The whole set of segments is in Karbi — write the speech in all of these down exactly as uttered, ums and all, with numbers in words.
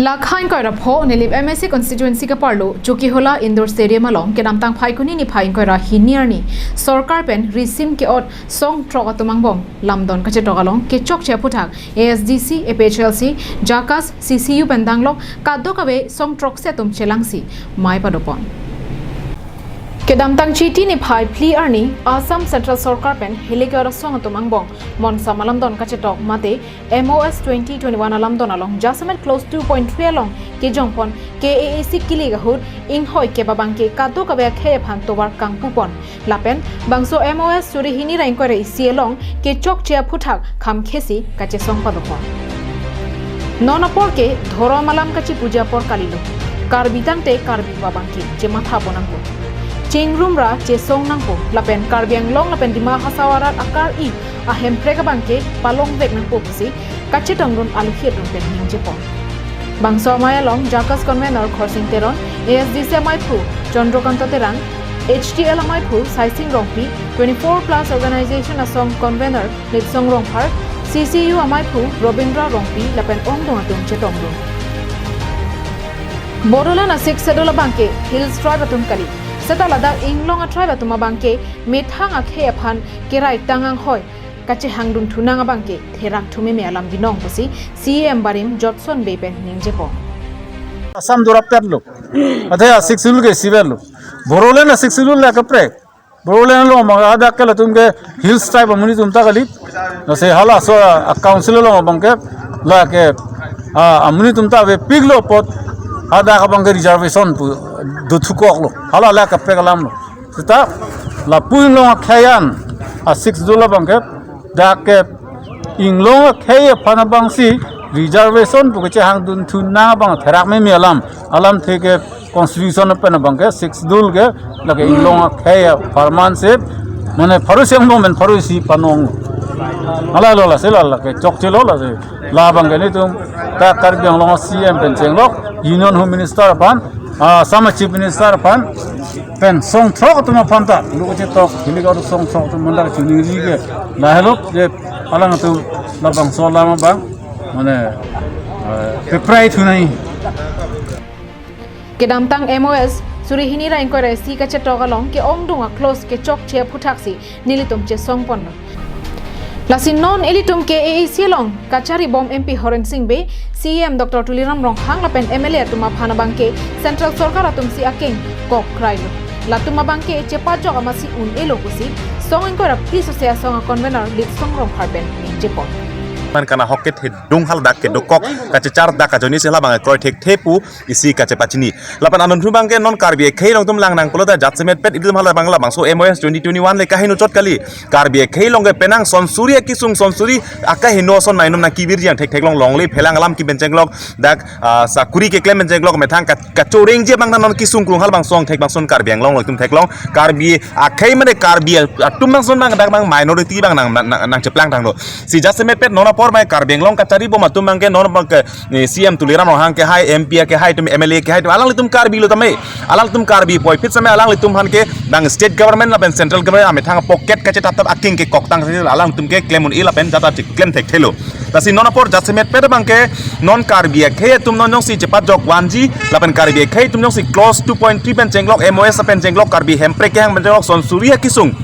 Lakha ingkoi ra pho Nilip M A C constituency ke-arlo Chokihola Indoor Stadium along kedamtang Phaikuni niphai ingkoi ra hini arni sorkar pen risim ke-ot song throk atum angbong lamdon kachetok along kechokche aphuthak A S D C, A P H L C, JACAS, C C U pen danglok kadokave song throksi atum chelangsi mei padopon. Kedamtang Chiti niphai phli arni Assam Central Sorkar pen hilike ora song atum angbong monsam alamdon kachetok mate M O S twenty twenty-one alamdon along jasemet clause two point three along kejongpon K A A C kilik ahut inghoi kep abangke kadokave akhei aphan tovar kangpupon. Lapen bangso M O S suri hini ra ingkoi ra isi along kechokche aphuthak khamkhesi kachesong padopon. Non apor ke dhorom alam kachipuji apor kalilo. Karbi tangte Karbi abangke chematha ponnangpo. Chingrum ra chesong nangpo. Lapen Karbi Anglong lapen Dima Hasao arat akar-i ahemprek abangke palongvek nangpo pusi kachetongdun aluhi atum pen ningjepon. Bangso amei along JACAS convener Khorsing Teron, A S D C ameiphu Chandrakanta Terang, H T L ameiphu Saising Rongpi, twenty-four plus organization asong convener Litsong Rongphar, C C U ameiphu Robindra Rongpi lapen ongdung atum chetongdun. Bodoland a-Sixth Schedule abangke Hills Tribe atum kali. Seta ladak inglong a-tribe atum abangke methang akhei aphan kerai tang anghoi kachehangdun thunang abangke therak thumeme alam binong pusi C E M barim Jotson Bey pen ningjepon. Assam dorap terlo. Athe a-Sixth Schedule ke siverlo. Bodoland a-Sixth Schedule le kaprek. Bodoland along abang hadak ke latum ke Hills Tribe amonit atum ta kali. Lasi halaso a-council along abangke lake, ah, amonit atum ta avepiklo apot hadak abangke reservation pu dothukoklo. Hala le kaprek alamlo. Seta lapu inglong akhei an a-Sixth Schedule abangke dak ke inglong akhei aphan abangsi reservation pu kachehangdun thunang abang therakmeme alam. Alamthe ke constitution pen abangke Sixth Schedule ke lake inglong akhei apharman si mane pharo isi angbong pen pharo isi panong. Halalo lasi lake chokchelo lasi. La abangke nelitum ta Karbi Anglong C E M pen chenglok, Union Home Minister aphan, ah, Assam Chief Minister aphan pen song throk atum aphan ta lo kachetok, hilike ora song throk atum mandar chuningri ke lahelo je alangtum labangso alam abang mane, eh, peprai thunang. Kedamtang M O S suri hini ra ingkoi ra isi kachetok along ke-ongdung a-clause kechokche aphuthaksi nelitum chesongponlo. Lasi non ilitum K A A C along kacharibom M P Horen Sing Bey, C E M Doctor Tuliram Ronghang lapen M L A atum aphan abangke Central Sorkar atumsi akeng kokkrailo. Latum abangke chepajok amatsi un-elo pusi song ingkoi ra phli sose asong a-convener Litsong Rongphar pen ningjepon. Pen kana hok kethedung haladak kedokok kachechar dak ajoine si halabang kroi thekthe pu isi kachepachini. Lapen anonhu abangke non Karbi akhei along atum langnang pulote jasemetpet ilitum halabang labangso M O S twenty twenty-one le kaheno chot kali. Karbi akhei along ke penang sonsuri akisung sonsuri akaheno ason nainom nangkevirji angthek theklong longle phelang alam kipen chenglok dak, ah, sakuri keklem pen chenglok methang ka-, kachorengji abang non kisung krung halabangso angthek bangson Karbi Anglong along itum theklong Karbi akhei mane Karbi atum bangson abang dak abang minority abang nang, nang, nang, nangcheplang thanglo. Si jasemetpet non apor abang Karbi Anglong kacharibom atum abangke non abangke, eh, C E M Tuliram Ronghang kehai, M P kehai atum, M L A kehai atum, alanglitum Karbilo tame, alanglitum Karbi puvoiphit same alanglitum aphan ke bang state government lapen central government amethang pocket kachetaptap akeng kekoktang si alangtum ke klem un-e lapen jata chik klem thekthelo. Lasi non apor jasemetpet abangke non Karbi akhei atum non jongsi chepajok vanji lapen Karbi akhei atum jongsi clause two point three pen chenglok M O S pen chenglok Karbi hemprek kehang pen chenglok sonsuri akisung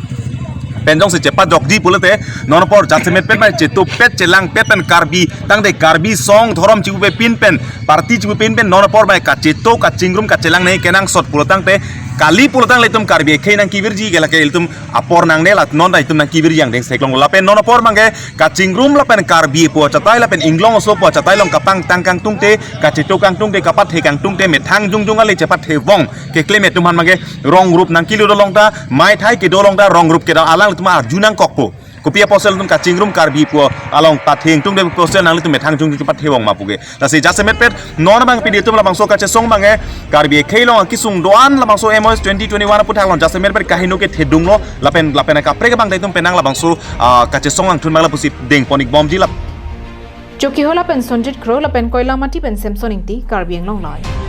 pen jongsi chepajokji pulote non apor jasemetpet bai chetupet chelangpet pen Karbi tangte Karbi song dhorom chipupe pin pen party chipupe pin pen non apor bai kacheto kachingrum kachelang nei kenangsot pulo tangte kali pulo tangte ilitum Karbi akhei nangkevirji ke lake ilitum apor nangne la non ta itum nangkevirji angdeng theklong lapen non apor abangke kachingrum lapen Karbi pu achatai lapen inglong aso pu achatai along kapangtang kangtungte kacheto kangtungte kapathe kangtungte methang jongjong ale chepathe vong keklem atum aphan abangke wrong group nangkelo dolong ta, maithai kedo along ta wrong group kedo alanglitum arju nangkokpo. Kopi apotsi ilitum kachingrum Karbi pu along pathe ingtungte apotsi nanglitum methang jongjong chepathe vong ma pu ke. Lasi jasemetpet non abang pini itum labangso kachesong abangke Karbi akhei along akisung do-an labangso M O S twenty twenty-one aputhak along jasemetpet kaheno kethedunglo lapen lapen kaprek abang ta itum penang labangso, ah, kachesong angthun abang lapusi dengpon-ikbomji lap. Chokihola pen Sonjit Kro lapen Koilamati pen Samson Ingti, Karbi Anglong Live.